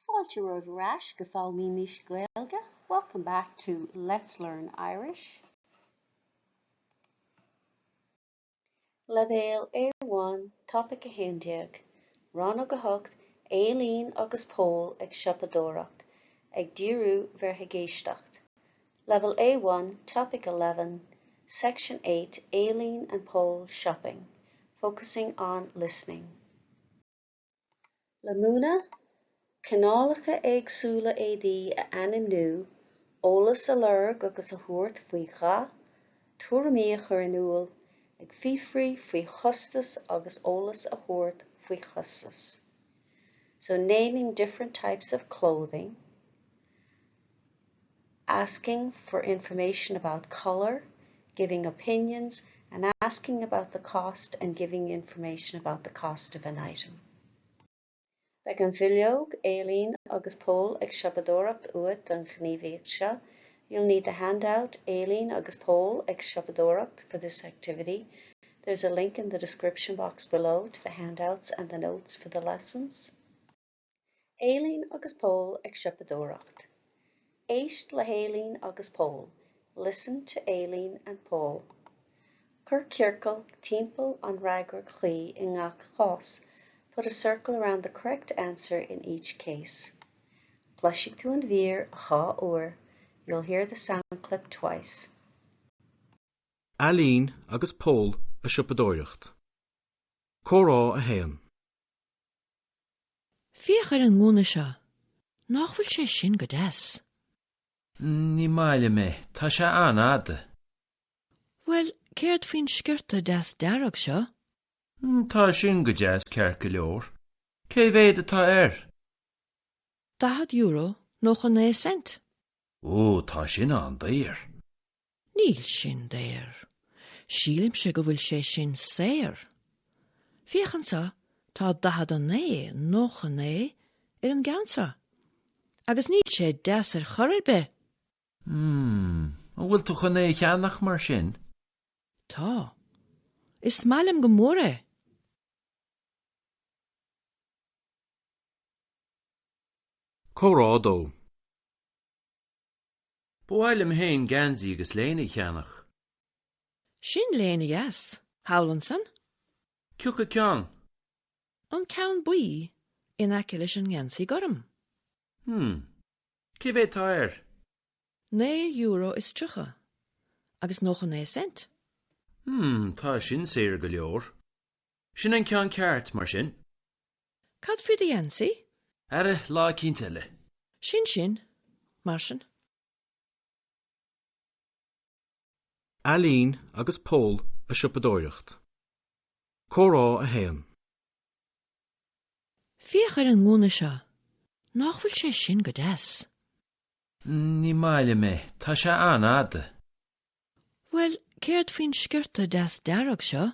Fáilte romhaibh ar ais go Foghlaimímis Gaeilge, Welcome back to Let's Learn Irish. Leibhéal A1, Topaic 11, Rannóg 8, Aileen agus Pól ag siopadóireacht, ag díriú bheith ag éisteacht. Level A1, Topic 11, Section 8, Aileen and Paul shopping, focusing on listening. Le múineadh, cineálacha éagsúla éadaí a ainmniú, eolas a lorg agus a thabhairt faoi dhath, tuairimí a chur in iúl, ag fiafraí faoi chostas agus eolas a thabhairt faoi chostas. So naming different types of clothing, asking for information about colour, giving opinions and asking about the cost and giving information about the cost of an item. Beidh an bhileog, Aileen agus Pól ag siopadóireacht uait don ghníomhaíocht seo. You'll need the handout, Aileen agus Pól ag siopadóireacht for this activity. There's a link in the description box below to the handouts and the notes for the lessons. Aileen agus Pól ag siopadóireacht. Éist le hAileen agus Pól. Listen to Aileen and Paul. Cuir ciorcal timpeall an fhreagra chuí i ngach cás. Put a circle around the correct answer in each case. Cloisfidh tú an mhír dhá uair. You'll hear the sound clip twice. Aileen agus Pól ag siopadóireacht. Comhrá 1. Féach ar an ngúna seo. Nach bhfuil sé sin go deas? Ní maith liom é. Tá sé an-fhada. Bhuel, céard faoin sciorta deas dearg seo? Tá sin go deas ceart go leor. Cé mhéad atá air? €40, 99 cent. Ó, tá sin an-daor. Níl sin daor. Sílimse go bhfuil sé sin saor. Féach anseo, tá 49, 99 ar an gceann seo. Agus níl sé deas ar chor ar bith! Hmm, an bhfuil tú chun é a cheannach mar sin? Tá. Is maith liom go mór é! Comhrá 2. Ba mhaith liom féin geansaí agus léine a cheannach. Sin léine dheas, thall ansan. Cé acu ceann? An ceann buí, in aice leis an ngeansaí gorm. Hmm. Cé mhéad atá air? €9 is 30, agus 99 cent. Hmm, tá sin saor go leor. Sin an ceann ceart, mar sin. Cad faoi do gheansaí? Ara, lá eicínt eile. Sin sin, mar sin. Aileen agus Pól ag siopadóireacht. Comhrá 1. Féach ar an ngúna seo. Nach bhfuil sé sin go deas? Ní maith liom é. Tá sé an-fhada. Bhuel, céard faoin sciorta deas dearg seo?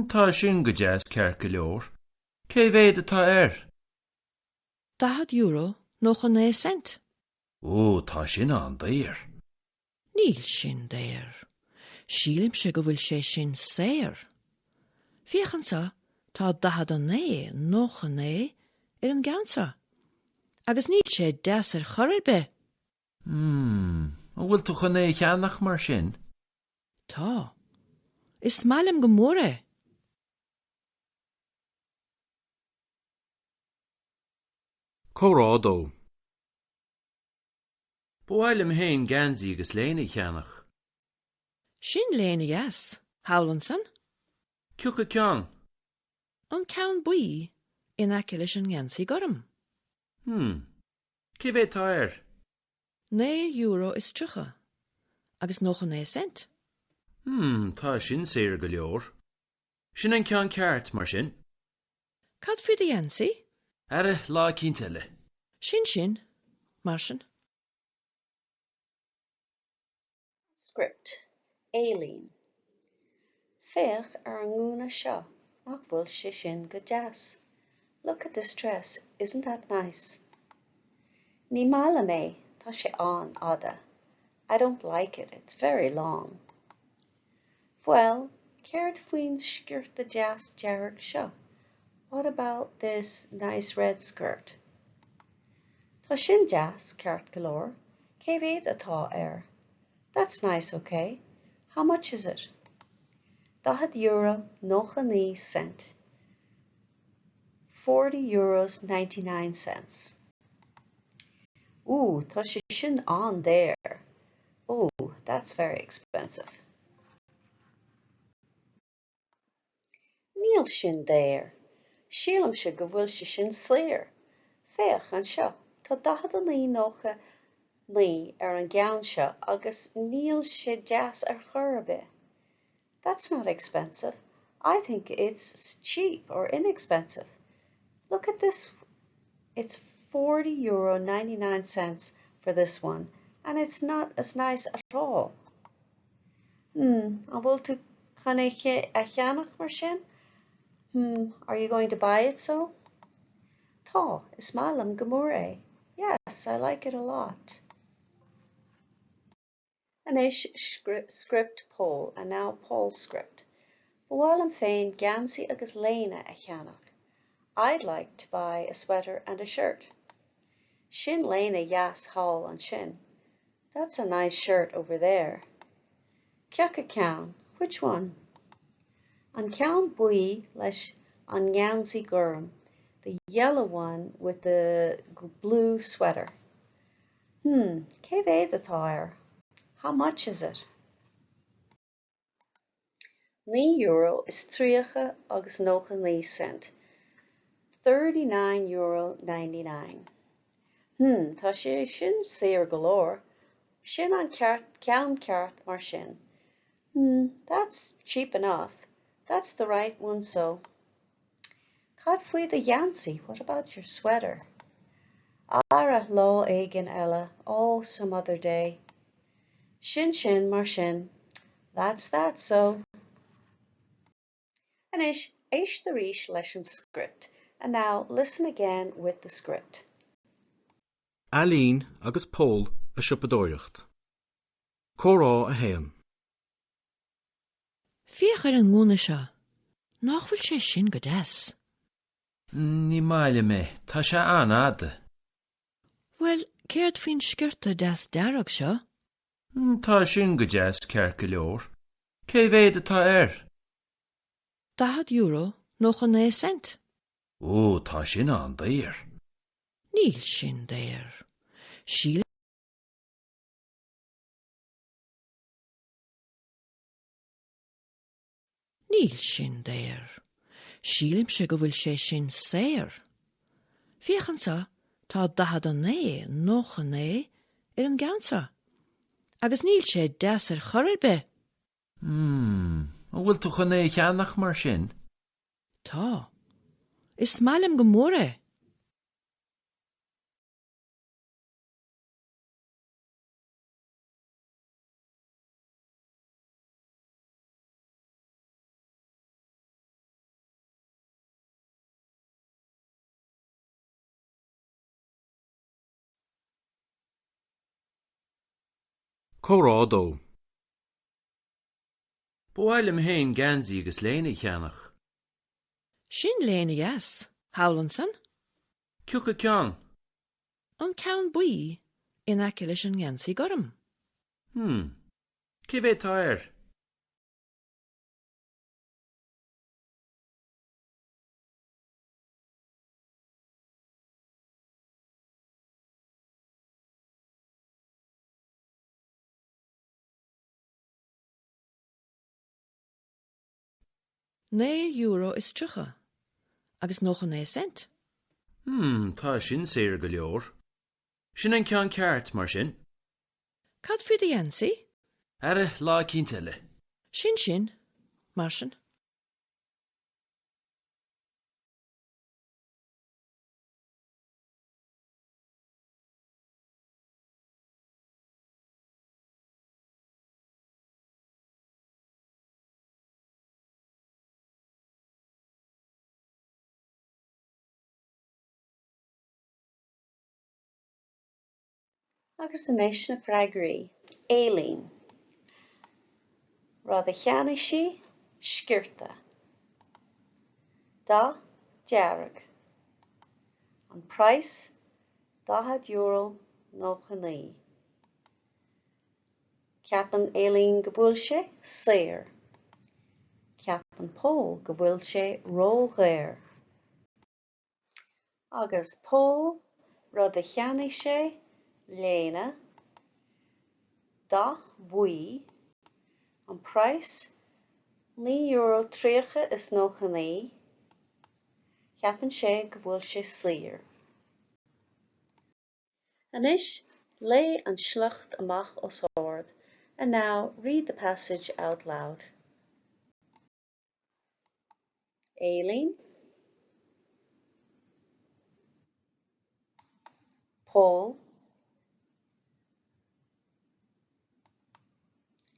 Tá sin go deas ceart go leor. Cé mhéad atá air? €40, 99 cent. Ó, tá sin an-daor. Níl sin daor. Sílimse go bhfuil sé sin saor. Féach anseo, tá 49, 99 ar an gceann seo. Agus níl sé deas ar chor ar bith! Hmm, an bhfuil tú chun é a cheannach mar sin? Tá. Is maith liom go mór é. Comhrá 2. Ba mhaith liom féin geansaí agus léine a cheannach. Sin léine dheas, thall ansan. Cé acu ceann? An ceann buí, in aice leis an ngeansaí gorm. Hmm. Cé mhéad atá air? €9 is 30, agus 99 cent. Hmm, tá sin saor go leor. Sin an ceann ceart, mar sin. Cad faoi do gheansaí? Ara, lá eicínt eile. Sin sin, mar sin. Script, Aileen. Féach ar an ngúna seo, nach bhfuil sé sin go deas? Look at this dress, isn't that nice? Ní maith liom é, tá sé an-fhada. I don't like it, it's very long. Bhuel, céard faoin sciorta deas dearg seo? What about this nice red skirt? Tá sin deas, ceart go leor. Cé mhéad atá air? That's nice, ok. How much is it? €40 99 cent. €40 99 cents. Ooh, tá sé sin an-daor. Oh, that's very expensive. Níl sin daor. Sílimse go bhfuil sé sin saor. Féach anseo, tá 49.99 ar an gceann seo agus níl sé deas ar chor ar bith. That's not expensive. I think it's cheap or inexpensive. Look at this. It's €40.99 for this one and it's not as nice at all. Hmm, an bhfuil tú chun é a cheannach mar sin? Hmm, are you going to buy it so? Tá, is maith liom go mór é. Yes, I like it a lot. Anois script Paul, and now Paul's script. Ba mhaith liom féin geansaí agus léine a cheannach. I'd like to buy a sweater and a shirt. Sin léine dheas thall ansin. That's a nice shirt over there. Cé acu ceann, which one? An ceann buí leis an ngeansaí gorm, the yellow one with the blue sweater. Hmm, cé mhéad atá air? How much is it? €9 is 30 agus 99 cent. €39.99. Hmm, tá sé sin saor go leor. Sin an ceann ceart mar sin. Hmm, that's cheap enough. That's the right one so. Cad faoi do gheansaí? What about your sweater? Ara, lá éigin eile. Oh, some other day. Sin sin mar sin. That's that so. Anois, éist arís leis an script. And now listen again with the script. Aline agus Pól ag siopadóireacht. Comhrá 1. Féach ar an ngúna seo. Nach bhfuil sé sin go deas? Ní maith liom é, tá sé an-fhada. Bhuel, céard faoin sciorta deas dearg seo? Tá sin go deas ceart go leor. Cé mhéad atá air? €40 99 cent. Ó, tá sin an-daor. Níl sin daor. Síl Níl sin daor. Sílimse go bhfuil sé sin saor. Féach anseo, tá 49, 99 ar an gceann seo. Agus níl sé deas ar chor ar bith. Hmm, an bhfuil tú chun é a cheannach mar sin? Tá. Is maith liom go mór é. Comhrá 2. Ba mhaith liom féin geansaí agus léine a cheannach. Sin léine dheas, thall ansan. Cé acu ceann? An ceann buí in aice leis an ngeansaí gorm. Hmm. Cé mhéad atá air? €9.30 agus 99 cent. Hmm, tá sin saor go leor. Sin an ceann ceart, mar sin. Cad faoi do gheansaí? Ara, lá eicínt eile. Sin sin, mar sin. Agus anois na freagraí. Aileen. Rud a cheannaigh sí, sciorta. Dath, dearg. An praghas, €40 99. Ceapann Aileen go bhfuil sé saor. Ceapann Pól go bhfuil sé ródhaor. Agus Pól, rud a cheannaigh sé, léine, dath buí, an praghas €9 30 is 99, ceapann sé go bhfuil sé saor. Anois, léigh an sliocht amach os ard And now read the passage out loud. Aileen Pól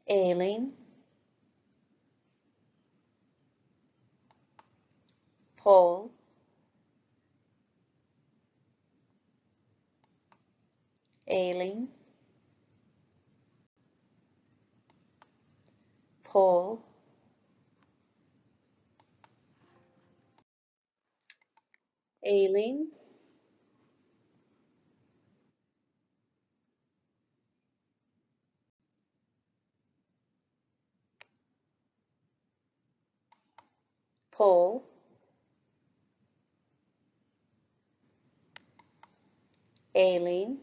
Aileen Pól Aileen Pól Aileen Pól Aileen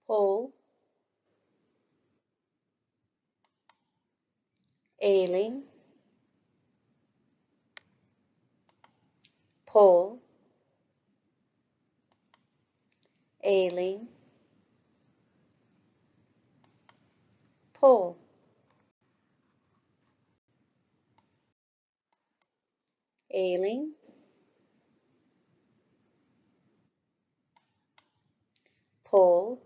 Pól Aileen Pól Aileen Pól Aileen Pól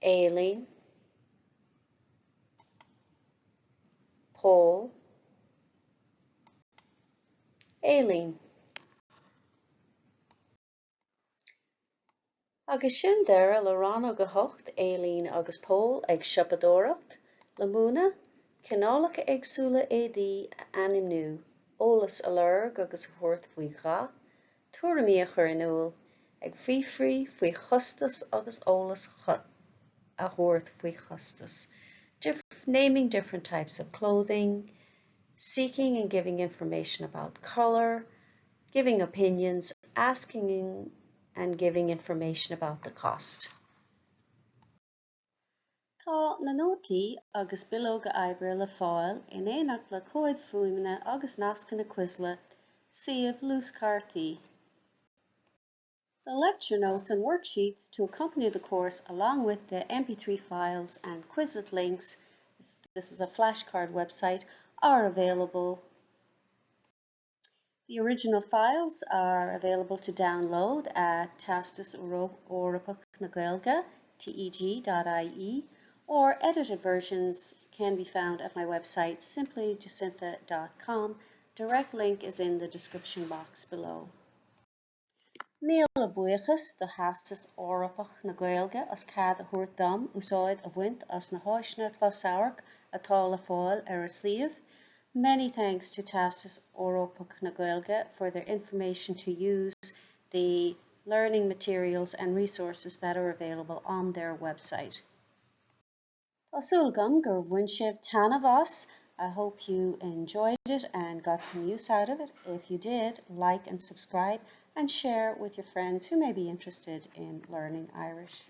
Aileen Pól Aileen. Agus sin deireadh le Rannóg 8, Aileen agus Pól ag Siopadóireacht, le múineadh, cineálacha éagsúla éadaí a ainmniú, eolas a lorg agus a thabhairt faoi dhath, tuairimí a chur in iúl, ag fiafraí faoi chostas agus eolas a thabhairt faoi chostas, naming different types of clothing, seeking and giving information about colour, giving opinions, asking and giving information about the cost. Tá na nótaí agus bileoga oibre le fáil in éineacht le comhaid fuaime agus nascanna Quizlet, suíomh luaschártaí. The lecture notes and worksheets to accompany the course along with the MP3 files and Quizlet links, this is a flashcard website, are available The original files are available to download at Teastas Eorpach na Gaeilge, teg.ie, or edited versions can be found at my website simplyjacintha.com. Direct link is in the description box below. Míle buíochas do Theastas Eorpach na Gaeilge as cead a thabhairt dom úsáid a bhaint as na háiseanna closamhairc atá le fáil ar a suíomh. Many thanks to Teastas Eorpach na Gaeilge for their information to use the learning materials and resources that are available on their website. Tá súil agam gur bhain sibh taitneamh as. I hope you enjoyed it and got some use out of it. If you did, like and subscribe and share with your friends who may be interested in learning Irish.